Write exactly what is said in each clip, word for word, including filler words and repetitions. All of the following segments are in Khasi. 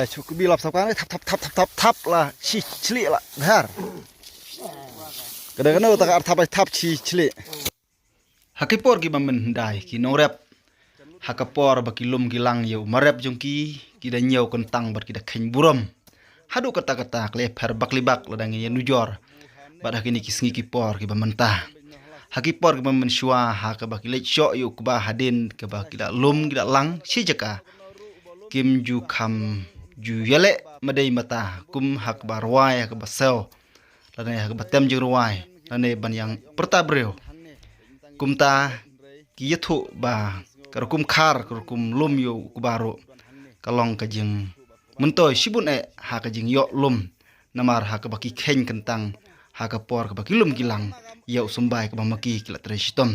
Shu kbi lap sap kan thap thap thap thap thap thap la shi chli la dhar. Kada kano ta ka thap thap shi chli. Ha ki por ki ba mynhyndai ki nongrep, ha ka por ba ki lum ki lang ïa u marep jong ki, ki da ñiew kyntang bad ki da kheiñ burom. Haduh katta katta khlem pher bak li bak lada ngin ïa nujor bad ha kine ki sngi ki por ki ba mynta. Ha ki por ki ba mynshuwa ha kaba ki leit shoh ïa u kba hadien kaba ki da lum ki da lang shi jaka, kim ju kham ju ïaleh madei mata kum ha kaba rwai ha kaba sew lane ha kaba tem jingrwai lane ban ïa pyrta briew. Kumta ki ïathuh ba ka rukom khar ka rukom lum ïa u kba ruh ka long ka jingmyntoi shibun eh ha ka jingïoh lum. Namar ha kaba ki kheiñ kyntang ha ka por kaba ki lum ki lang ïa u symbai kaba ma ki ki la trei shitom.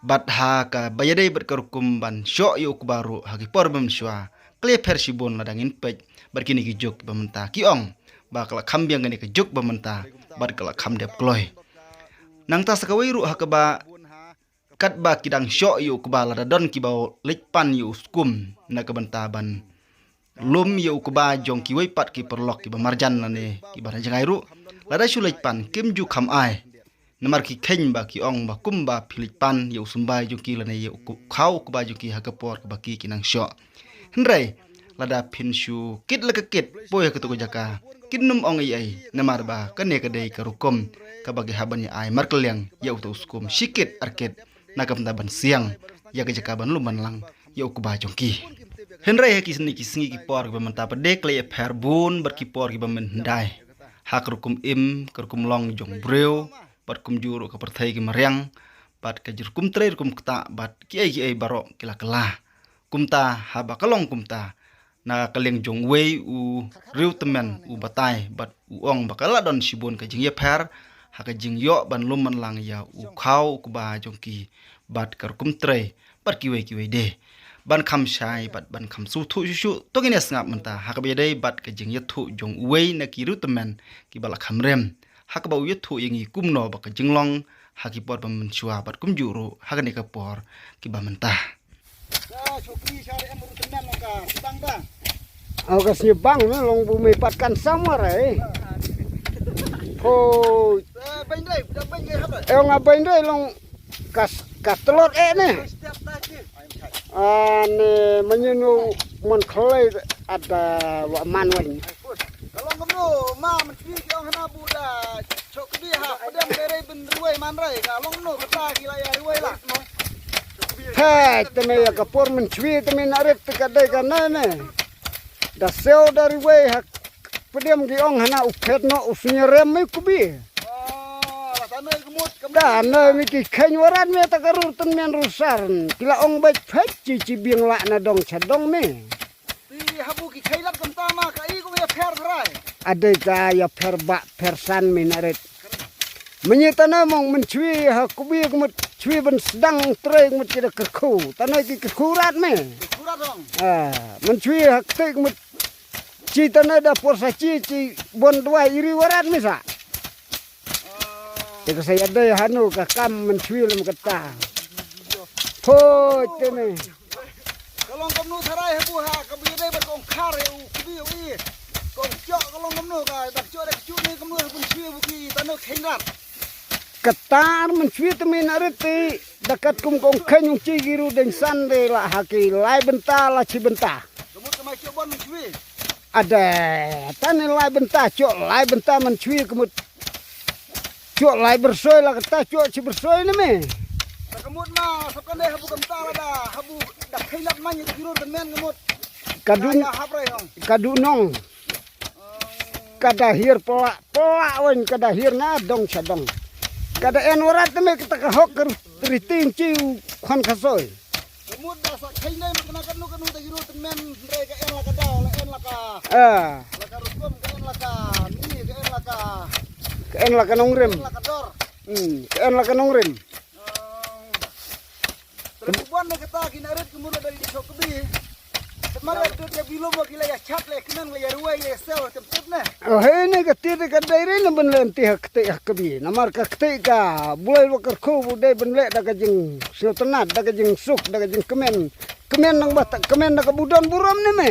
Bad ha kaba ïadei bad ka rukom ban shoh ïa u kba ruh ha ki por ba mynshuwa khlem pher shibun lada ngin peit bad kine ki juk ba mynta ki ong ba ka la kham biang kane ka juk ba mynta bad ka la kham dep kloi. Nangta sa kawei ruh ha kaba katba ki dang shoh ïa u kba lada don kiba leit pan ïa u skum na ka bynta ban lum ïa u kba jong kiwei pat ki paralok kiba marjan lane kiba na jngai ruh. Lada shu leit pan kim ju kham ai. Namar ki kheiñ ba ki ong ba kumba phi leit pan ïa u symbai jong ki lane ïa u ku- khaw u kba jong ki ha ka por kaba ki ki nang shoh. Hynrei lada phin shu kit la ka kit poi ha kato ka jaka kin nym ong ei ei namar ba kane ka dei ka rukom kaba ki hap ban ïa ai markylliang ïa uto u skum shi kit ar kit na ka bynta ban siang ïa ka jaka ban lum ban lang ïa u kba jong ki. Hynrei ha ki sngi ki sngi ki por kiba mynta pat de khlem ïa pher bun bad ki por kiba mynhyndai ha ka rukom im ka rukom long jong briew bad kumjuh ruh ka pyrthei ki mariang bad ka jingrukom trei rukom ktah bad kiei kiei baroh ki la kylla. Kumta haba ka long kumta na ka liang jong uwei u riewtymmen u batai bad u ong ba ka la don shibun ka jingïapher ha ka jingïoh ban lum ban lang ïa u khaw u kba jong ki bad ka rukom trei bad kiwei kiwei de ban kham shai bad ban kham sngewthuh shuh shuh. To ngin ïa sngap mynta ha kaba ïadei bad ka jingïathuh jong uwei na ki riewtymmen kiba la kham rem ha kaba u ïathuh ïa ngi kumno ba ka jinglong ha ki por ba mynshuwa bad kumjuh ruh ha kane ka por kiba mynta. Au ka sñiawbang ne long bu mei pat kan samar eh. Pho. Eo nga bain dei long ka s- ka tlot eh ne. Ane manyin u man khlei ada wa man wan. Ka long kumno ma man swi ki ong hana bu da chok kbi ha pdem berei ben ruwei man rei ka long kumno kata ki la ya ruwei la. He teme ya ka por man swi teme na ret ka dei ka na ne. Da seo da ruwei ha pdem ki ong hana u phet no u sñerem me kbi. Da na mi ki kheiñ warat me ta ka rur tun men rur sar. Ki la ong bait phet chi chi biang la na dong cha dong me. Ti habu ki kheilat kumta ma ka i kum ya pher rai. Adei ka ya pher ba pher san me na ret. Menyi tana mong men chui ha kubi kumut chui ben sedang trei kumut ki da kyrkhu. Tana ki kyrkhu rat me. Kyrkhu rat dong. Ah, men chui ha kti kumut chi tana da por sa chi chi bon dua iri warat me sa. Te ka sa ya dei hanu ka kam men chui lem kata. Pho te me. Ka long kamnu tharai ha bu ha ka bu dei ba kong khar ha u kbi u i. Kong chok ka long kamnu ka dak chok da ka chu ne kamnu ha bun chui bu ki tano kheng rat. Katar men chui te men arit te da kat kum kong kheng u chi gi ru deng san de la ha ki lai benta la chi benta. Kamut ka mai chok bon men chui. Ada tane lai benta chok lai benta men chui kamut. Chok lai bersoi la kata chok chi bersoi ne me. Sa kamut ma sa kane habu kamta la da habu da khailat man ya jurur da men kamut. Kadu Ya hap rai ong. Kadu nong. Kada hir pola pola wen kada hir na dong sa dong. Kada en warat te me kata ka hok ka riting chi khon khasoi. Kamut da sa khainai ma kena kanu kanu da yuru ten men re ka en la ka daw la en la ka. Ah. La ka rukum ka en la ka ni ka en la ka. Ka en la ka nongrim. En la ka dor. Hmm, ka en la ka nongrim. Terbuan ne kata ki narit kemur dari di sok kebi. Temara tu dia bilum wa kila ya chat le kenang le ya ruai le sel tem tip ne. Oh, he ne ka ti ka dai re ne ben len ti ha kete ha kebi. Namar ka kete ka bulai wa kerkhu bu dai ben le da ka jing snotenat da ka jing suk da ka jing kemen. Kemen nang ba kemen da ka budon burom ne me.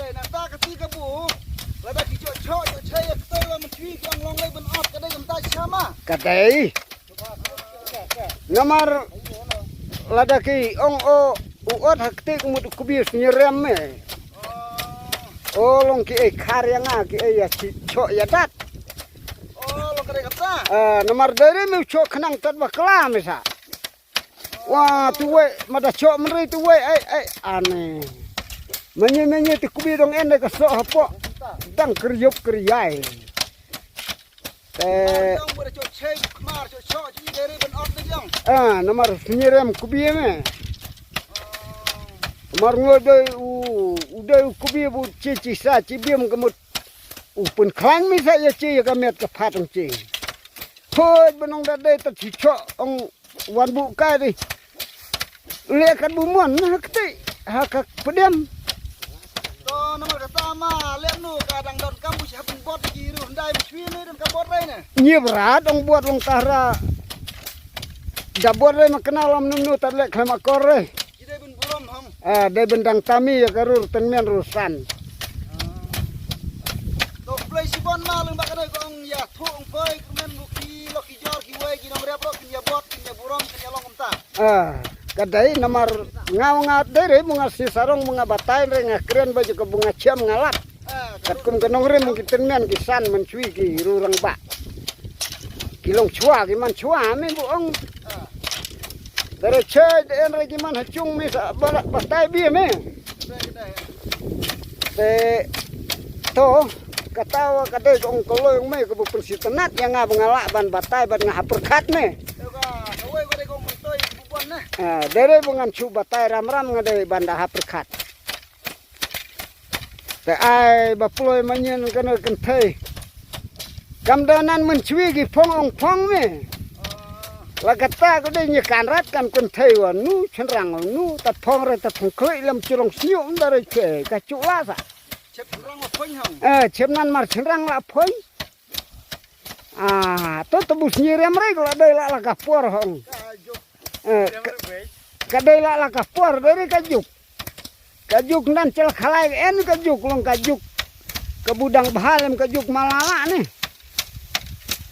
Nangta ka ti ka bu, lada ki choh choh choh chai ya kto la mentri ki ong long lei ban ot ka dei kam ta chama. Ka dei. Namar lada ki ong o u ot ha kti ka mut u kbir sni rem me. O long ki ei khar ya nga ki ei ya chi choh ya dat. O long ka dei kam ta. Ah, namar dei re me u choh khnang tat ba kla me sa. Wa tu wei ma da choh menri tu wei ai ai ane. Menye menye tu kubi dong ende ka soh hapoh. Dang kriup kriai. Te Dang bu da choh chai khmar choh choh chi dei re ban ot dei jong. Ah, namar snyerem kubi me. Mar ngo dei u u dei u kubi bu chi chi sa chi biem ka mut. U pun klang mi sa ya chi ya ka met ka phat ong chi. Hoi benong da dei ta chi choh ong wan bu kai di. Le kat bu mon na kti ha ka pdiam. To namar kata ma lem nu ka dang don kam bu sha pun bot ki ru ndai bu chwi ne don ka bot rai ne. Nyi brat ong bot long tahra. Da bot rai ma kena lam num nu tat le khlem akor rai. Ki dei bin burom hong. Ah, dei bin dang tami ya ka rur ten men rur san. To play si bon ma leng ba ka dei kong ya thu ong poi kmen bu ki lo ki jor ki wei ki nong rep ro kin ya bot kin ya burom kin ya long um ta. Ah, ka dei namar nga nga dei re bu nga si sarong bu nga batai re nga kren ba jaka bu nga chiam nga lap. Ah, ka Kat kum ka nong rim ki ten men ki san man chui ki ru rang ba. Ki long chua ki man chua me bu ong. Ah, Dere che de en re ki man ha chung me sa ba batai bi me. dei dei. Te to kata wa ka dei ong ko lo ong me ko bu pun si tenat ya nga ba nga la ban batai ban nga ha perkhat me. Ka ka wei ko dei kong mentoi bu bon ne. Ah, dere bu ngan chu batai ram ram nga dei ban da ha perkhat. Te ai ba ploi ma nyen ka na kynthei. Kam da nan men chwi ki phong ong phong me. La kata ko dei nyi kan rat kan kynthei wa nu chen rang wa nu ta phong re ta phong kloi lam churong snyu da re che ka chu la sa. Chep rang wa phong hong. Eh, chem nan mar chen rang la phong. Ah, to to bus nyi rem re ko la dei la la ka por hong. Ka juk. Eh, Rem ka, re bej. ka dei la la ka por dei re ka juk. Ka juk nan chel khalai en ka juk long ka juk. Ka budang bhalem ka juk malala ni.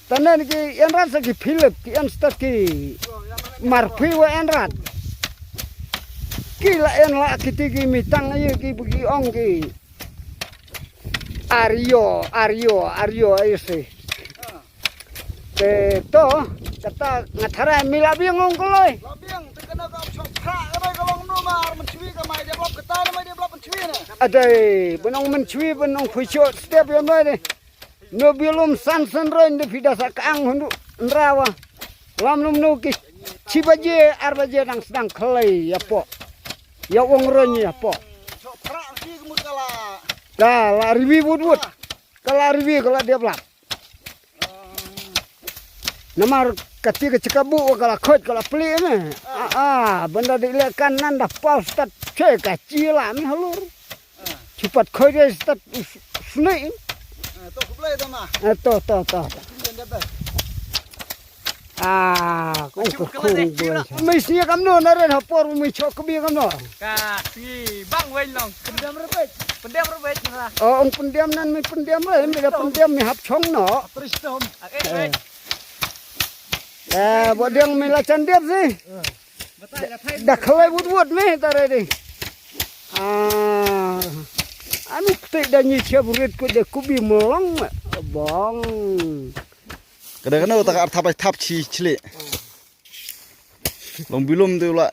Tanen ki en rat sa ki Philip ki en stat ki marphi wa en rat. Ki la en la ki ti ki mitang ayo ki bu ki ong ki. Ario, ario, ario ayo si. Te to kata nga tharai mi la biang ong kloi. La biang te kana ka chok phra ka dai ka long no mar man chwi ka mai develop kata na mai develop man chwi na. Adai benong man chwi benong phui chot step ya mai de. No bilum san san roin de pida sa ka ang hundu ndrawa. Lam lum no ki chi baje ar baje dang sedang kloi ya po. Ya ong roin ya po. Chok phra ki mut kala. Ka la riwi wut wut. Ka la riwi ka la develop. Namar kati ka chika bu ka la khoj ka la pli me. Ah, ah, benda di le kan nan da pal stat che ka chi la me halur. Chupat khoj de stat sne. To kublai da ma. Eh, to, to, to. Kin da ba. Ah, kong ka kong doi. Mai sini kam no na ren hapor mai chok kebi kam no. Ka si bang wen long. Pendem rebet. Pendem rebet na. Oh, ong pendem nan mai pendem re, mai da pendem mai hap chong no. Tristom. Eh. Eh, bo diang mai la chan diap si. Da khlai wut wut mai tare di. Ah. Ani kte da ni che burit ku de kubi melong. Bong. Kada kano ta ka arthap thap chi chli. Long bilum tu la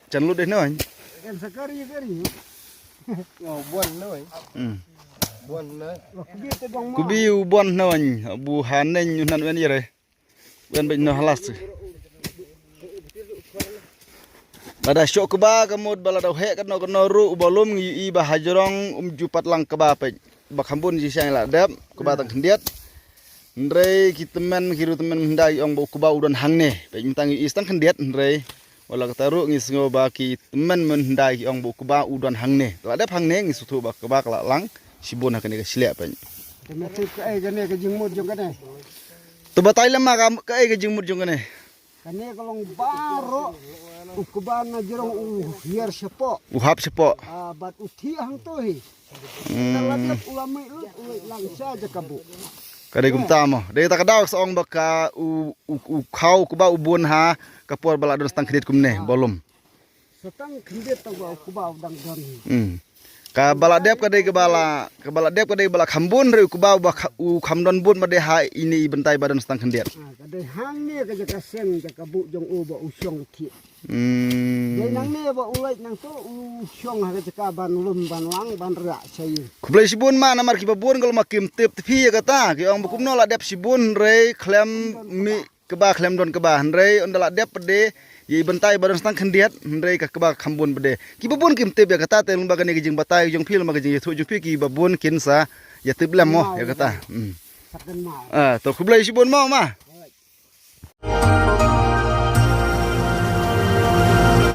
chan lut deh noi. Kan sakari kari. Oh, buan noi. Hmm. Buan noi. Kubi u buan noi. Bu hanen u nan wen yere. Wen bej no halas. Lada shok kba ka mut ba lada hek kano kano ru u balum ngi i ba hajrong um jupat lang kba pej. Ba khambun ji siang la dep kba tang khyndiat. Hynrei ki tymmen ki ru tymmen mynda ki ong ba u kba u don hangne. Peit mynta ngi i stang khyndiat hynrei. Wala kata ruh ngi sngew ba ki tymmen mynda ki ong ba u kba u don hangne. La dep hangne ngi sngewthuh ba kba ka la lang shibun ha kane ka shleh peit. Te me tip kaei kane ka jingmut jong kane. To batai lem ma ka kaei ka jingmut jong kane. Kane ka long baroh u kba na jrong u hiar shapoh. U hap shapoh. Ah, bad u thih hangto hi. Hmm. Ka la dep u la mih lut, u la lang sha jaka buh. Ka dei kumta mo. Dei ta ka daw sa ong ba ka u, u, u khaw u kba u bun ha ka por ba la don stang khyndiat kumne, ba lum. Stang khyndiat tang ba u kba u dang don. Hmm. Ka ba la dep ka dei ka ba la, ka ba la dep ka dei ba la kham bun re u kba u ba kha-, u kham don bun ba dei ha ine i bynta ba don stang khyndiat. Ah, ka dei hangne ka jaka seng jaka buh jong u ba u shong thied. Hmm. Dei nangne ba u leit nangto u shong ha ka jaka ban lum ban lang ban riah sha ïing. Khublei shibun ma namar kiba bun ka lum ma kim tip te phi ïa kata. Ki ong ba kumno la dep shibun hynrei khlem mih kba khlem don kba hynrei ynda la dep pat de ïa i bynta ba don stang khyndiat hynrei ka kba kham bun pat de. Kiba bun kim tip ïa kata te lyngba kane ka jingbatai jong phi lyngba ka jingïathuh jong phi kiba bun kin sa ïa tip lem mo ïa kata. Hmm. Sa kynmaw. Ah, to khublei shibun mo ma.